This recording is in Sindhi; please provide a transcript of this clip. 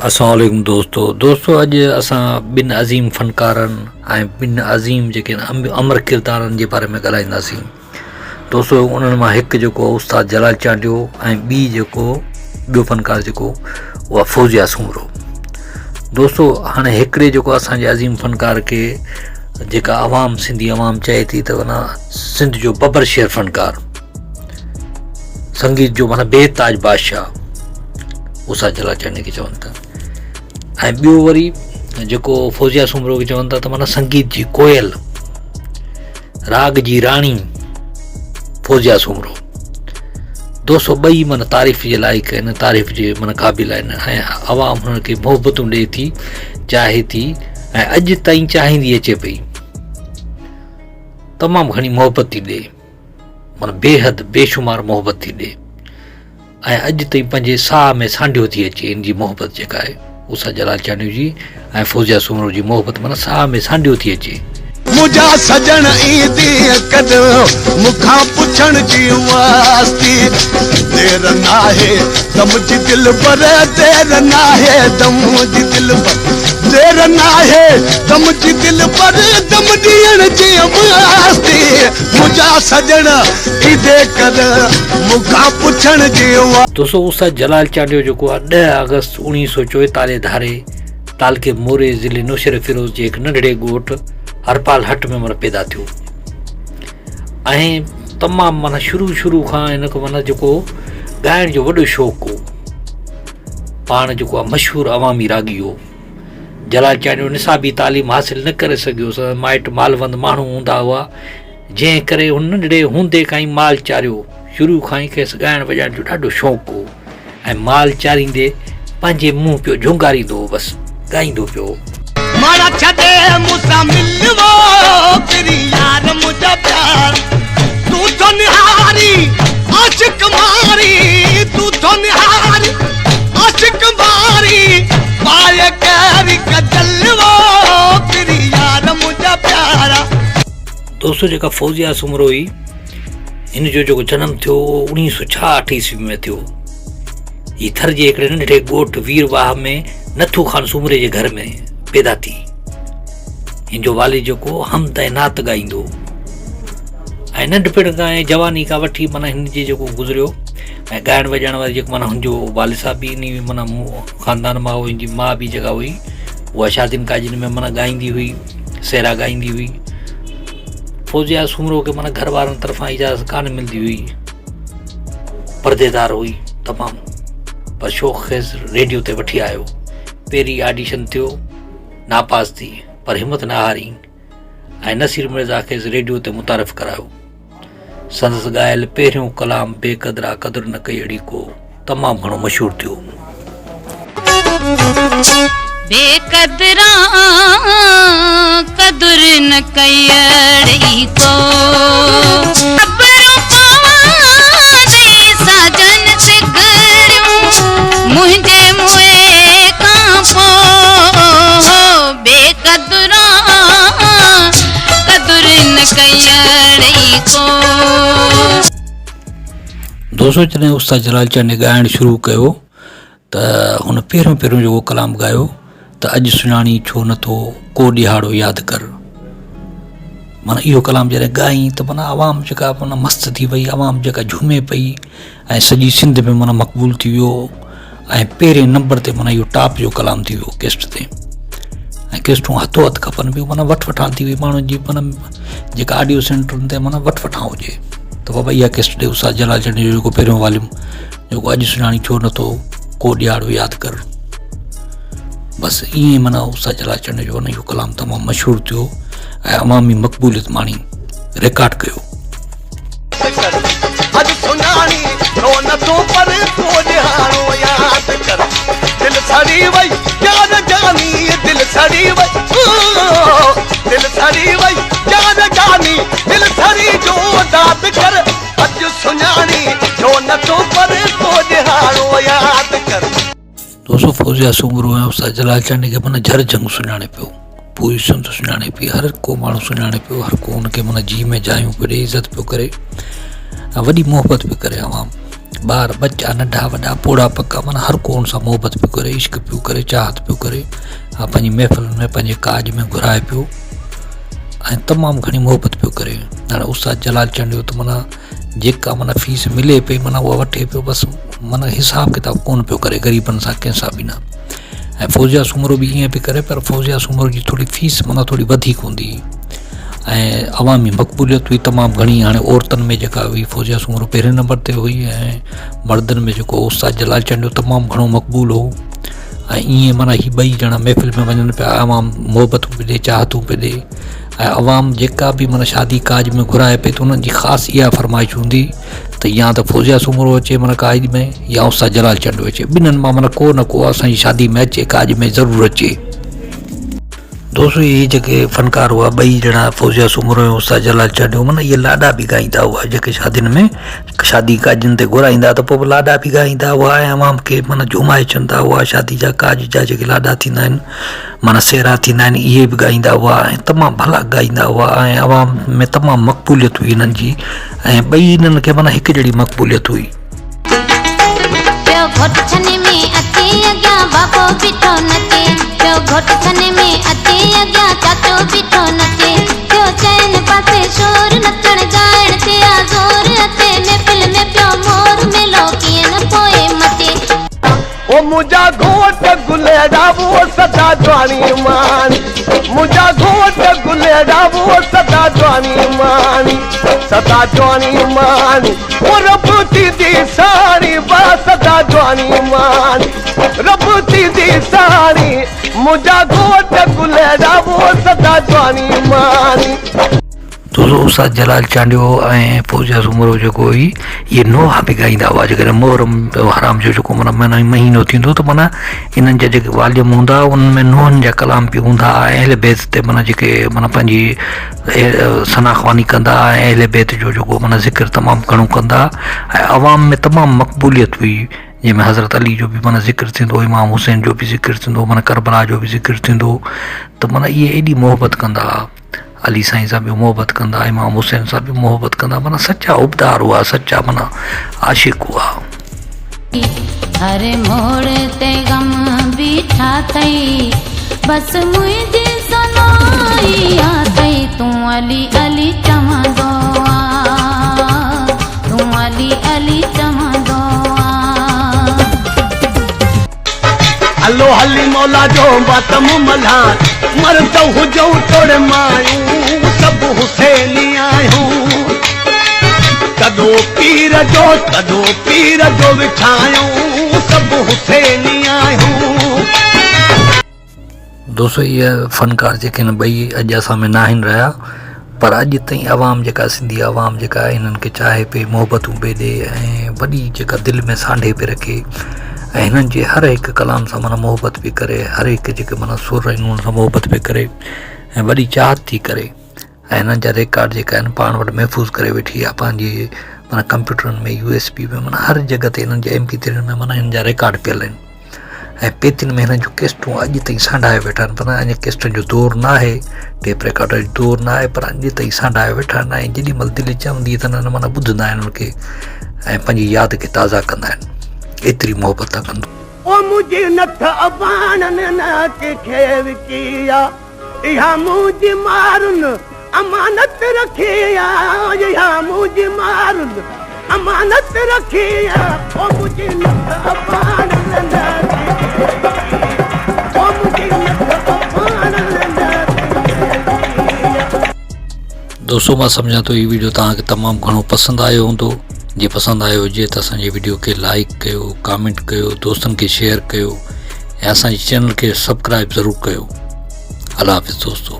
اسلام عليڪم دوستو دوستو اڄ اسان ٻن عظيم فنڪارن ۽ ٻن عظيم جيڪي امر ڪردارن جي باري ۾ ڳالهائينداسين دوستو انهن مان هڪ جيڪو استاد جلال چانڊيو ۽ ٻي جيڪو ٻيو فنڪار جيڪو اها فوزيا سومرو دوستو هاڻي هڪڙي جيڪو اسانجي عظيم فنڪار کي جيڪا عوام سنڌي عوام چئي ٿي ته معنيٰ سنڌ جو ببر شير فنڪار سنگيت جو معنيٰ بي تاج بادشاهه استاد جلال چانڊيي کي چون ٿا ۽ ٻيو وري جيڪو فوزيا سومرو کي چون ٿا ته معنيٰ سنگيت جي ڪوئل راڳ جي راڻي فوزيا سومرو دوستو ٻئي معنيٰ تعريف جي لائق آهن تعريف جي معنيٰ قابل آهن ۽ عوام هنن کي محبتون ڏئي ٿي چاهي ٿي ۽ اڄ تائين چاهيندي اچي پئي تمام گهڻي محبت ٿي ڏئي معنيٰ بيحد بيشمار محبت ٿي ڏئي ۽ اڄ تائين پنهنجي ساهه ۾ سانڍيو ٿي اچي ان جي محبت جيڪا آهي استاد جلال چانڊيو جي ۽ فوزيا سومرو جي محبت معنيٰ ساهه ۾ سانڍيو ٿي اچي. منهنجا سڄڻ ايندين ڪڏهن مون کان پڇڻ جي واسطي دير ناهي دم جي دلبر دير ناهي دم جي دلبر دير ناهي دم جي دلبر دم ڏيڻ جي واسطي منهنجا سڄڻ ايندي ڪر مون کان پڇڻ جي وا. دوستو استاد جلال چانڊيو جيڪو آ ڏهه آگسٽ اوڻيهه سو چوئيتاليهه ڌاري تعلقي موري ضلعي نوشهروفيروز جي هڪ ننڍڙي ڳوٺ هرپال هٽ ۾ معنيٰ پيدا ٿيو ۽ تمام معنيٰ شروع شروع کان هن کي معنيٰ جيڪو ڳائڻ جو وڏو شوق هو پاڻ جيڪو آ مشهور عوامي راڳي هو جلال چانڊيو نصابي تعليم حاصل نه ڪري سگهيو سندس مائٽ مالوند ماڻهو هوندا هئا جنهن ڪري هن ننڍڙي هوندي کان ئي مال چاريو. شروع کان ئي کيس ڳائڻ وڄائڻ جو ڏاڍو شوق هو ۽ مال چاريندي پنهنجي منهن پيو جهونگاريندو هو بس ڳائيندو پيو هو. ماڻا ڇڏي مون سان مل وو پرين يار منهنجا پيار تون ٿو نهارين عاشق مارين تون ٿو نهارين عاشق مارين پائي ڪهڙي ڪجل وو پرين يار منهنجا پيارا. دوستو جيڪا فوزيا سومرو هئي هن جو جيڪو جنم ٿيو اهو اوڻيهه سو ڇاهٺ عيسوي ۾ ٿيو. هي ٿر جي هڪڙي ننڍڙي ڳوٺ وير واهه ۾ نٿو خان سومري جي گهر ۾ پيدا ٿي. هن جو والد جيڪو حمد ۽ نعت ڳائيندو هو ۽ ننڍپڻ کان ۽ جواني کان وٺي معنيٰ هن جي جيڪو گذريو ۽ ڳائڻ وڄائڻ واري جيڪو معنيٰ هن جو والد صاحب به انهي معنيٰ خاندان مان هو هن جي ماء به جيڪا هئي اها شادين ڪاڄين ۾ معنيٰ ڳائيندي هئي. سهرا ڳائيندي هئي. فوزيا سومرو کي معنيٰ گهر وارن طرفان اجازت ڪانه ملندي هئي. پرديدار هئي تمام پر شوق کيس ريڊيو تي وٺي آيو. پهرين آڊيشن ٿيو ناپاس ٿي پر همت نه هاري ۽ نصير مرزا کيس ريڊيو تي متعارف ڪرايو. سندس ڳايل پهريون ڪلام بي قدرا قدر نه ڪئي اڙي ڪو تمام گهڻو مشهور ٿيو. بي قدرا قدر نه ڪئي اڙي ڪو. خبرون پوندئي ساجن سگهڙيون منهنجي موئي کان پوء بي قدرا قدر نه ڪيئڙي ڪو. دوستو جڏهن استاد جلال چانڊيي ڳائڻ شروع ڪيو ته هن پهريون پهريون جيڪو ڪلام ڳايو ته اڄ سڃاڻي ڇو نه ٿو ڪو ڏهاڙو ياد ڪر معنيٰ اهو ڪلام جڏهن ڳائين ته معنيٰ عوام جيڪا معنيٰ مست ٿي وئي عوام جيڪا جهومي پئي ۽ سڄي سنڌ ۾ معنيٰ مقبول ٿي ويو ۽ پهرين نمبر تي معنيٰ اهو ٽاپ جو ڪلام ٿي ويو ڪيسٽ تي ۽ ڪيسٽون هٿو هٿ کپن پيون معنيٰ وٺ وٺان ٿي وئي ماڻهن جي معنيٰ جيڪا آڊيو سينٽرن تي معنيٰ وٺ وٺان هجي ته بابا اها ڪيسٽ ڏي استاد جلال چنڊ جو جيڪو پهريون واليوم جيڪو اڄ سڃاڻي ڇو نٿو ڪو ڏيهاڙو ياد ڪر بس ائين معنيٰ استاد جلال چنڊ جو اهو ڪلام تمام مشهور ٿيو ۽ عوامي مقبوليت ماڻي رڪارڊ ڪيو اڄ سڃاڻي ڇو نه ٿو پر ڪو ڏهاڙو ياد ڪر دل سڙي وئي يار جاني دل سڙي وئي دل سڙي وئي يار جاني دل سڙي جو داد ڪر اڄ سڃاڻي ڇو نه ٿو پر ڪو ڏهاڙو ياد ڪر. دوستو فوزيا سومرو ۽ استاد جلال چانڊيي کي معنيٰ جھر جھنگ سڃاڻي پيو پوري سنڌ سڃاڻي پئي هر ڪو ماڻهو سڃاڻي پيو هر ڪو ان کي معنيٰ جي ۾ جايون پيو ڏي عزت پيو ڪري ۽ وڏي محبت پيو ڪري عوام ٻار ٻچا ننڍا وڏا پوڙها پڪا معنيٰ هر ڪو ان سان محبت پيو ڪري عشق پيو ڪري چاهت پيو ڪري ۽ پنهنجي محفلن ۾ پنهنجي ڪاڄ ۾ گهرائي پيو ۽ تمام گهڻي محبت پيو ڪري هاڻي استاد جلال چانڊيو ته معنيٰ جيڪا معنيٰ فيس ملي پئي معنيٰ اها وٺي پيو بس معنيٰ حساب ڪتاب ڪونه پيو ڪري غريبن سان ڪنهن سان به نه ۽ فوزيا سومرو به ائين پئي ڪري پر فوزيا سومرو جي ٿوري فيس معنيٰ ٿوري وڌيڪ هوندي هئي ۽ عوامي مقبوليت هئي تمام گهڻي هاڻي عورتن ۾ جيڪا هئي فوزيا سومرو پهرين نمبر تي هئي ۽ مردن ۾ جيڪو استاد جلال چانڊيو تمام گهڻو مقبول هو ۽ ائين معنيٰ هي ٻئي ڄڻا محفل ۾ وڃن پيا عوام محبتون پئي ڏي چاهتون پئي ڏي ۽ عوام جيڪا به معنيٰ شادي ڪاڄ ۾ گهرائي پئي ته انهن جي خاص اها فرمائش هوندي ته يا ته فوزيا سومرو اچي معنيٰ ڪاڄ ۾ يا استاد جلال چانڊيو اچي ٻنهن مان معنيٰ ڪو نه ڪو اسان جي شادي ۾ اچي ڪاڄ ۾ ضرور اچي. دوستو اهي جيڪي فنڪار هئا ٻئي ڄڻا فوزيا سومرو ۽ استاد جلال چانڊيو معنيٰ اهي لاڏا به ڳائيندا هئا جيڪي شادين ۾ شادي ڪاڄن تي گهرائيندا ته پوء به لاڏا به ڳائيندا هئا ۽ عوام کي معنيٰ جهومائي ڇڏندا هئا شادي جا ڪاڄ جا جيڪي لاڏا ٿيندا آهن معنيٰ سهرا ٿيندا آهن اهي به ڳائيندا هئا ۽ تمام ڀلا ڳائيندا هئا ۽ عوام ۾ تمام مقبوليت هئي انهن جي ۽ ٻئي انهن کي معنيٰ هڪ جهڙي مقبوليت هئي. پيو گهوٽ ڇني ۾ اچي اڳيان بابو بيٺو نچي پيو گهوٽ ڇني ۾ اچي اڳيان چاچو بيٺو نچي ٿيو چئن پاسي شور نچڻ ڳائڻ تي آ زور اچي محفل ۾ پيو مور ميلو ڪيئن نه پوء مچي. او منهنجا گهوٽ گلڙا وو سدا جواني ماڻي منهنجا گهوٽ گلڙا وو سدا جواني ماڻي سدا جواني ماڻي او رب ٿيندي ساڻي وا سدا جواني ماڻي رب ٿيندي ساڻي منهنجا گهوٽ گلڙا وو سدا جواني ماڻي. دوستو استاد جلال چانڊيو ۽ فوزيا سومرو جيڪو هئي اهي نوحا به ڳائيندا هئا جيڪڏهن محرم حرام جو جيڪو معنيٰ معنيٰ مهينو ٿيندو ته معنيٰ انهن جا جيڪي واليم هوندا انهن ۾ نوحن جا ڪلام به هوندا ۽ اهل بيت تي معنيٰ جيڪي معنيٰ پنهنجي ثنا خواني ڪندا ۽ اهل بيت جو جيڪو معنيٰ ذڪر تمام گهڻو ڪندا ۽ عوام ۾ تمام مقبوليت هئي جنهن ۾ حضرت علي جو به معنيٰ ذڪر ٿيندو هو امام حسين جو به ذڪر ٿيندو هو معنيٰ ڪربلا جو به ذڪر ٿيندو هو ته معنيٰ اهي ايڏي محبت ڪندا هئا علي سائين سان به محبت ڪندا امام حسين سان به محبت ڪندا معنيٰ سچا حبدار هئا سچا معنيٰ عاشق هئا. هر موڙ تي غم بيٺا ٿئي بس منهنجي سنائي آ ٿئي تون علي علي چوندو آ تون علي علي چوندو آ. هلو هلي مولا جو ماتم ملهان مرد هجون توڙي مايون سڀ حسيني آهيون تڏو پير جو تڏو پير جو وڇايون سڀ حسيني آهيون. دوستو اهي فنڪار جيڪي آهن ٻئي اڄ اسان ۾ ناهن رهيا پر اڄ تائين عوام جيڪا سنڌي عوام جيڪا آهي هنن کي چاهي پئي محبتون پئي ڏي ۽ وڏي جيڪا دل ۾ سانڍي پئي رکي ۽ هنن جي هر هڪ ڪلام سان معنيٰ محبت پئي ڪري هر هڪ جيڪي معنيٰ سر آهن انهن سان محبت پئي ڪري ۽ وڏي چاهت ٿي ڪري ۽ هنن جا ريڪارڊ جيڪا آهن پاڻ وٽ محفوظ ڪري ويٺي آهي پنهنجي معنيٰ ڪمپيوٽرن ۾ يو ايس بي ۾ معنيٰ هر جڳهه تي هنن جي ايم پي ٿرين ۾ معنيٰ هنن جا ريڪارڊ پيل آهن ۽ پيتين ۾ هنن جون ڪيسٽون اڄ تائين سانڍائي ويٺا آهن پر اڃا ڪيسٽن جو دور نه آهي ٽيپ رڪارڊر جو دور نه آهي پر اڄ تائين سانڍائي ويٺا آهن ۽ جيڏي مهل دل چوندي اٿن ان معنيٰ ٻڌندا آهن ان کي ۽ پنهنجي ياد کي تازا ڪندا آهن ايتري محبت ٿا ڪن. او منهنجي نٿ اباڻن نه ڪنهن کي وڪي آ اها منهنجي مارن امانت رکي آ اها منهنجي مارن امانت رکي آ او منهنجي نٿ اباڻن نه ڪنهن کي وڪي او منهنجي نٿ اباڻن نه ڪنهن کي وڪي آ. دوستو مان سمجهان ٿو هي ويڊيو توهان کي تمام گهڻو پسند آيو هوندو جي پسند آيو هجي ته اسان جي ويڊيو کي لائڪ ڪيو ڪامينٽ ڪيو دوستن کي شيئر ڪيو ۽ اسان جي چينل کي سبسڪرائب ضرور ڪيو الله حافظ دوستو.